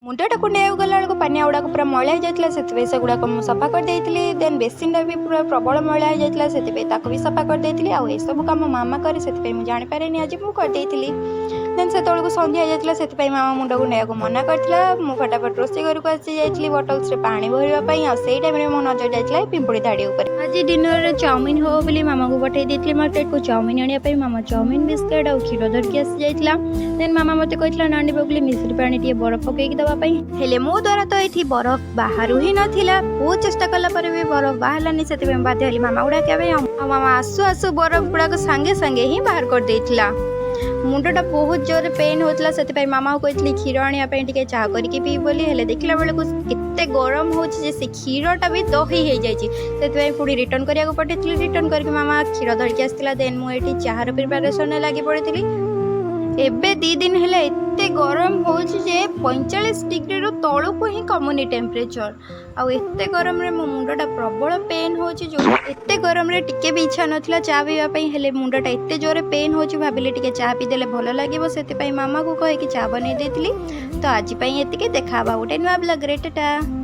ମୁଣ୍ଡଟା କୁଣ୍ଡେଇବାକୁ ଗଲାବେଳକୁ ପାନିଆ ଗୁଡ଼ାକ ପୁରା ମଇଳା ହେଇଯାଇଥିଲା, ସେଥିପାଇଁ ସେଗୁଡ଼ାକ ମୁଁ ସଫା କରିଦେଇଥିଲି। ଦେନ୍ ବେସିନ୍ଟା ବି ପୁରା ପ୍ରବଳ ମଇଳା ହେଇଯାଇଥିଲା, ସେଥିପାଇଁ ତାକୁ ବି ସଫା କରିଦେଇଥିଲି। ଆଉ ଏସବୁ କାମ ମାମା କରେ, ସେଥିପାଇଁ ମୁଁ ଜାଣିପାରେନି, ଆଜି ମୁଁ କରିଦେଇଥିଲି। ଦେନ୍ ସେତେବେଳକୁ ସନ୍ଧ୍ୟା ହେଇଯାଇଥିଲା, ସେଥିପାଇଁ ମାମା ମୁଣ୍ଡ କୁଣ୍ଡେଇବାକୁ ମନା କରିଥିଲା। ମୁଁ ଫଟାଫଟ ରୋଷେଇ ଘରକୁ ଆସି ଯାଇଥିଲି ବଟଲ୍ସରେ ପାଣି ଭରିବା ପାଇଁ। ଆଉ ସେଇ ଟାଇମ୍ରେ ମୋ ନଜର ଯାଇଥିଲା ଏ ପିମ୍ପୁଡ଼ି ଧାଡ଼ି ଉପରେ। ଆଜି ଡିନରରେ ଚାଉମିନ ହବ ବୋଲି ମାମାକୁ ପଠେଇ ଦେଇଥିଲି ମାର୍କେଟକୁ ଚାଉମିନ ଆଣିବା ପାଇଁ। ମାମା ଚାଉମିନ, ବିସ୍କେଟ୍ ଆଉ କ୍ଷୀର ଧରିକି ଆସି ଯାଇଥିଲା। ଦେନ୍ ମାମା ମୋତେ କହିଥିଲା ନାଣ୍ଡି ବଗୁଲି ମିଶ୍ରି ପାଣି ଟିକେ ବରଫ ପକେଇକି ଦେବା ପାଇଁ। ହେଲେ ମୋ ଦ୍ୱାରା ତ ଏଠି ବରଫ ବାହାରୁ ହିଁ ନଥିଲା। ବହୁତ ଚେଷ୍ଟା କଲା ପରେ ବି ବରଫ ବାହାରିଲାନି। ସେଥିପାଇଁ ବାଧ୍ୟ ହେଲି ମାମାକୁ ଡାକିବା ପାଇଁ। ଆଉ ମାମା ଆସୁ ଆସୁ ବରଫ ଗୁଡ଼ାକ ସାଙ୍ଗେ ସାଙ୍ଗେ ହିଁ ବାହାର କରିଦେଇଥିଲା। ମୁଣ୍ଡଟା ବହୁତ ଜୋରରେ ପେନ୍ ହେଉଥିଲା, ସେଥିପାଇଁ ମାମାକୁ କହିଥିଲି କ୍ଷୀର ଆଣିବା ପାଇଁ, ଟିକେ ଚା କରିକି ପିଇ ବୋଲି। ହେଲେ ଦେଖିଲା ବେଳକୁ ଏତେ ଗରମ ହେଉଛି ଯେ ସେ କ୍ଷୀରଟା ବି ଦହି ହେଇଯାଇଛି। ସେଥିପାଇଁ ପୁଣି ରିଟର୍ନ କରିବାକୁ ପଠେଇଥିଲି। ରିଟର୍ନ କରିକି ମାମା କ୍ଷୀର ଧରିକି ଆସିଥିଲା। ଦେନ୍ ମୁଁ ଏଠି ଚାହାର ପ୍ରିପାରେସନରେ ଲାଗି ପଡ଼ିଥିଲି। ଏବେ 2 ଦିନ ହେଲା ଏତେ ଗରମ ହେଉଛି ଯେ 45 ଡିଗ୍ରୀରୁ ତଳକୁ ହିଁ କମୁନି ଟେମ୍ପରେଚର୍। ଆଉ ଏତେ ଗରମରେ ମୋ ମୁଣ୍ଡଟା ପ୍ରବଳ ପେନ୍ ହେଉଛି। ଯେଉଁ ଏତେ ଗରମରେ ଟିକେ ବି ଇଚ୍ଛା ନଥିଲା ଚା ପିଇବା ପାଇଁ, ହେଲେ ମୁଣ୍ଡଟା ଏତେ ଜୋରେ ପେନ୍ ହେଉଛି, ଭାବିଲି ଟିକେ ଚା ପିଇଦେଲେ ଭଲ ଲାଗିବ। ସେଥିପାଇଁ ମାମାକୁ କହିକି ଚା ବନେଇ ଦେଇଥିଲି। ତ ଆଜି ପାଇଁ ଏତିକି। ଦେଖା ହେବା ଗୋଟେ ନୂଆ ବ୍ଲଗ୍ରେ। ଟାଟା।